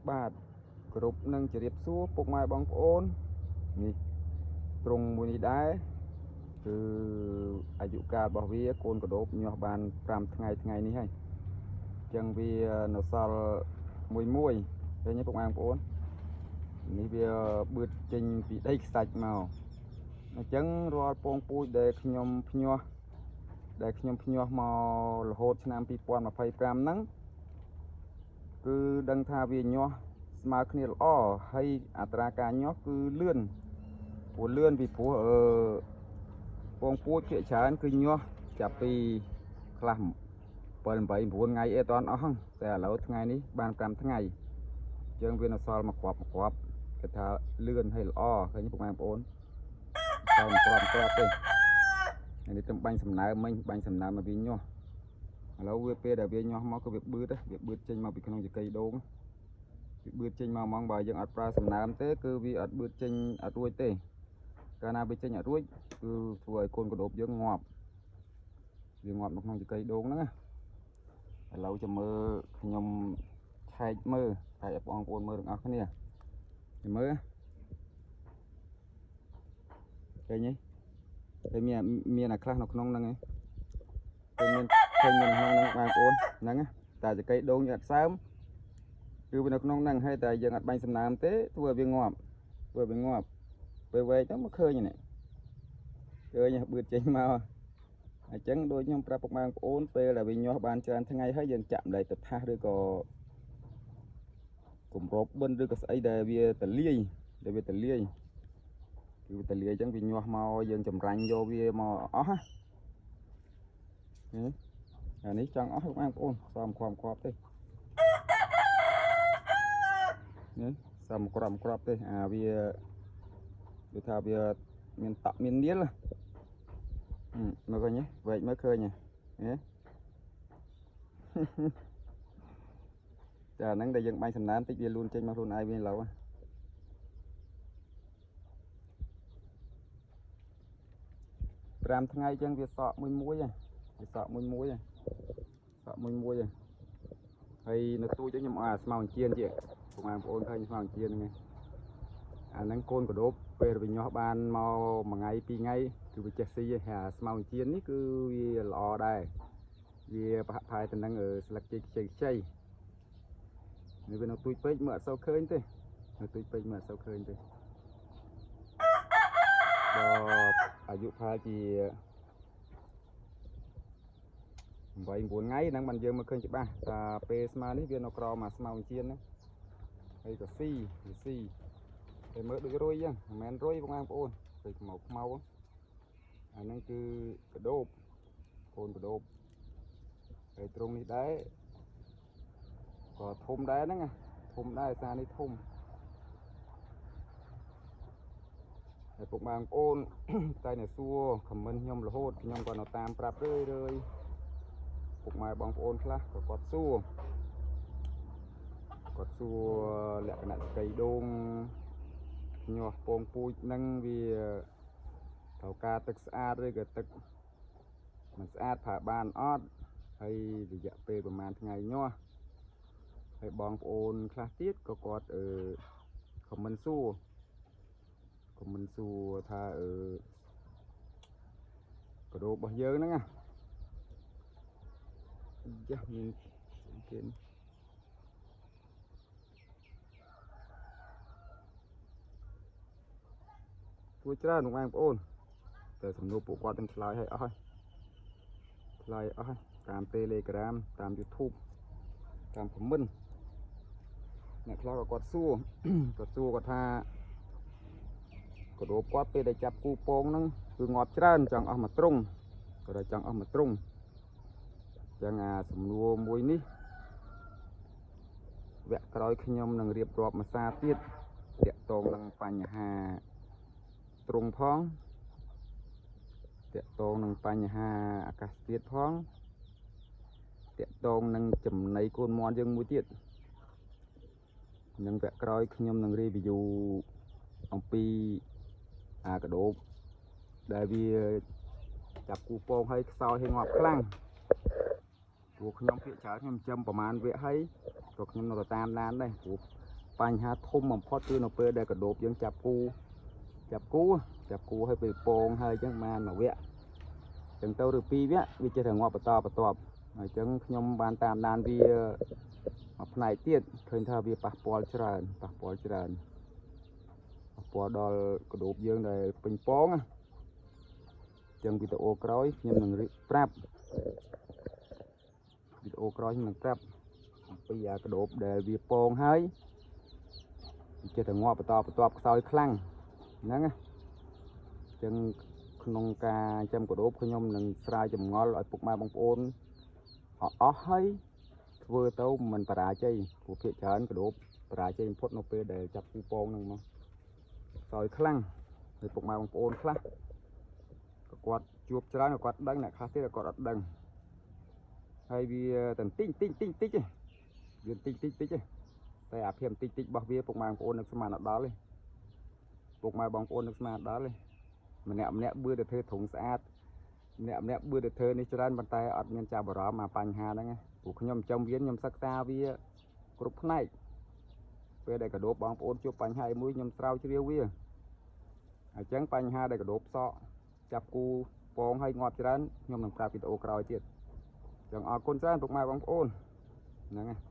បាទគ្រប់នឹងជរាបសួរពុកម៉ែបងប្អូននេះត្រង់មួយនេះដែរគឺអាយុកាលរបស់វាកូនកដូបញាស់បាន5ថ្ងៃថ្ងៃនេះហើយចឹងវានៅសល់មួយមួយឃើញទេពុកម៉ែបងប្អូននេះវាបឺតចេញពីដីខ្សាច់មកអញ្ចឹងរាល់ពងពូជដែលខ្ញុំភ្ញាស់មករហូតឆ្នាំ2025ហ្នឹងគឺដឹងថាវាញាស់ស្មើគ្នាល្អហើយអត្រាការញាស់គឺលឿនព្រោះលឿនពីព្រោះពងពូជភាគច្រើនគឺញាស់ចាប់ពីខ្លះ7 8 9ថ្ងៃអីអត់អស់តែឥឡូវថ្ងៃនេះបាន5ថ្ងៃយើងវានៅសល់មួយគ្រាប់មួយគ្រាប់គេថាលឿនហើយល្អឃើញពុកម៉ែបងប្អូនតើមិនគ្រាប់គ្រាប់ទេនេះទៅបាញ់សំណើមមិញបាញ់សំណើមមកវាញាស់ឥឡូវវាពេលដែលវាញាស់មកគឺវាបឺតវាបឺតចេញមកពីក្នុងចកីដូងវាបឺតចេញមកហ្មងបើយើងអត់ប្រើសំណើមទេគឺវាអត់បឺតចេញអត់រួចទេកាលណាវាចេញអត់រួចគឺធ្វើឲ្យកូនកដូបយើងងាប់វាងាប់នៅក្នុងចកីដូងហ្នឹងណាឥឡូវចាំមើលខ្ញុំឆែកមើលឆែកឲ្យបងប្អូនមើលទាំងអស់គ្នាមើលឃើញទេឃើញមានអាខ្លះនៅក្នុងហ្នឹងឯងឃើញមានឃើញមានក្នុងហ្នឹងបងប្អូនហ្នឹងតែចកីដូងយើងអត់សើមគឺវានៅក្នុងហ្នឹងហើយតែយើងអត់បាញ់សំណើមទេធ្វើឲ្យវាងាប់ធ្វើឲ្យវាងាប់ពេលវែកទៅមកឃើញនេះឃើញបឺតចេញមកអញ្ចឹងដូចខ្ញុំប្រាប់ពុកម៉ែបងប្អូនពេលដែលវាញាស់បានច្រើនថ្ងៃហើយយើងចាក់ម្លែកទៅថាសឬក៏គម្របបិណ្ឌឬក៏ស្អីដែលវាតលាយគឺវាតលាយអញ្ចឹងវាញាស់មកយើងចម្រាញ់យកវាមកអស់ណាអានេះចង់អស់បងប្អូនសមគ្រាប់គ្រាប់ទេនេះសមគ្រាប់គ្រាប់ទេអាវាដូចថាវាមានតក់មាននៀលមើលឃើញទេវែកមើលឃើញទេតែអាហ្នឹងដែលយើងបាញ់សំណើមតិចវាលូនចេញមកខ្លួនឯងវិញឥឡូវ5ថ្ងៃអញ្ចឹងវាសក់មួយមួយហ្នឹងវាសក់មួយមួយហ្នឹងសក់មួយមួយហ្នឹងហើយនៅទូចខ្ញុំឲ្យអាស្មៅអញ្ជៀនទៀតបងប្អូនឃើញស្មៅអញ្ជៀនហ្នឹងអាហ្នឹងកូនកដូបពេលវាញាស់បានមកមួយថ្ងៃពីរថ្ងៃគឺវាចេះស៊ីហើយអាស្មៅអញ្ជៀននេះគឺវាល្អដែរវាប្រហាក់ប្រហែលទៅនឹងស្លឹកចេកខ្ចីខ្ចីនេះវានៅទូចពេកមើលអត់សូវឃើញទេនៅទូចពេកមើលអត់សូវឃើញទេដល់អាយុប្រហែលជា8 9ថ្ងៃហ្នឹងបានយើងមកឃើញច្បាស់ថាពេលស្មើនេះវានៅក្រោមអាស្មៅអញ្ជៀនហ្នឹងហើយក៏ស៊ីវាស៊ីតែមើលដូចរុយអញ្ចឹងមិនមែនរុយបងប្អូនដូចខ្មៅខ្មៅអាហ្នឹងគឺកដូបកូនកដូបហើយត្រង់នេះដែរក៏ធំដែរហ្នឹងធំដែរសារនេះធំហើយពុកបងប្អូនតែនៅសួរខមមិនខ្ញុំរហូតខ្ញុំក៏នៅតាមប្រាប់រឿយរឿយពុកម៉ែបងប្អូនខ្លះក៏គាត់សួរលក្ខណៈចកីដូងញាស់ពងពូជនឹងវាត្រូវការទឹកស្អាតឬក៏ទឹកមិនស្អាតប្រើបានអត់ហើយរយៈពេលប្រហែលថ្ងៃញាស់ហើយបងប្អូនខ្លះទៀតក៏គាត់ខមមិនសួរថាកដូបរបស់យើងហ្នឹងណាចាស់មានគេទួច្រើនបងប្អូនតែសំណួរពួកគាត់ទាំងឆ្លើយឲ្យអស់ហើយឆ្លើយអស់ហើយតាម Telegram តាម YouTube តាម comment អ្នកខ្លះក៏គាត់សួរ គាត់ថាកដូបគាត់ពេលដែលចាប់គូពងហ្នឹងគឺងាប់ច្រើនចង់អស់មួយទ្រុងក៏ដល់ចង់អស់មួយទ្រុងចឹងអាសំណួរមួយនេះវគ្គក្រោយខ្ញុំនឹងរៀបរាប់មួយសារទៀតទាក់ទងនឹងបញ្ហាទ្រុងផងទាក់ទងនឹងបញ្ហាអាកាសធាតុផងទាក់ទងនឹងចំណីកូនមាន់យើងមួយទៀតនឹងវគ្គក្រោយខ្ញុំនឹង review អំពីអាកដូបដែលវាចាប់គូពងហើយខ្សោយហើយងាប់ខ្លាំងព្រោះខ្ញុំភាគច្រើនខ្ញុំចិញ្ចឹមប្រហែលវគ្គហើយក៏ខ្ញុំនៅតែតាមដានដែរព្រោះ បញ្ហាធំបំផុតគឺនៅពេលដែលកដូបយើងចាប់គូចាប់គូចាប់គូឲ្យពេលពងហើយអញ្ចឹងបានមួយវគ្គអញ្ចឹងទៅឬពីរវគ្គវាចេះតែងាប់បន្តបន្ទាប់អញ្ចឹងខ្ញុំបានតាមដានវាមួយផ្នែកទៀតឃើញថាវាប៉ះពាល់ច្រើនប៉ះពាល់ច្រើនប៉ះពាល់ដល់កដូបយើងដែលពេញពងណាចឹងវីដេអូក្រោយខ្ញុំនឹងប្រាប់វីដេអូក្រោយខ្ញុំនឹងប្រាប់អំពីអាកដូបដែលវាពងហើយចេះតែងាប់បន្តបន្ទាប់ខ្សោយខ្លាំងហ្នឹងណាចឹងក្នុងការចាំកដូបខ្ញុំនឹងស្រាយចម្ងល់ឲ្យពុកម៉ែបងប្អូនអស់ហើយធ្វើទៅមិនបរាជ័យព្រោះភាគច្រើនកដូបបរាជ័យបំផុតនៅពេលដែលចាប់គូពងហ្នឹងមកខ្សោយខ្លាំងហើយពុកម៉ែបងប្អូនខ្លះក៏គាត់ជួបច្រើនក៏គាត់ដឹងអ្នកខ្លះទៀតក៏គាត់អត់ដឹងហើយវាតែតិចតិចតិចតិចទេវាតិចតិចតិចទេតែអាភាពតិចតិចរបស់វាពុកម៉ែបងប្អូននឹកស្មានអត់ដល់ទេពុកម៉ែបងប្អូននឹកស្មានអត់ដល់ទេម្នាក់ម្នាក់បឿទៅធ្វើធុងស្អាតម្នាក់ម្នាក់បឿទៅធ្វើនេះច្រើនប៉ុន្តែអត់មានចាប់អារម្មណ៍អាបញ្ហាហ្នឹងព្រោះខ្ញុំចំវៀនខ្ញុំសិក្សាវាគ្រប់ផ្នែកពេលដែលកដូបបងប្អូនជួបបញ្ហាមួយខ្ញុំស្រាវជ្រាវវាអញ្ចឹងបញ្ហាដែលកដូបសក់ចាប់គូពងឲ្យងាប់ច្រើនខ្ញុំនឹងប្រាប់វីដេអូក្រោយទៀតចឹងអរគុណច្រើនពុកម៉ែបងប្អូនហ្នឹងហើយ។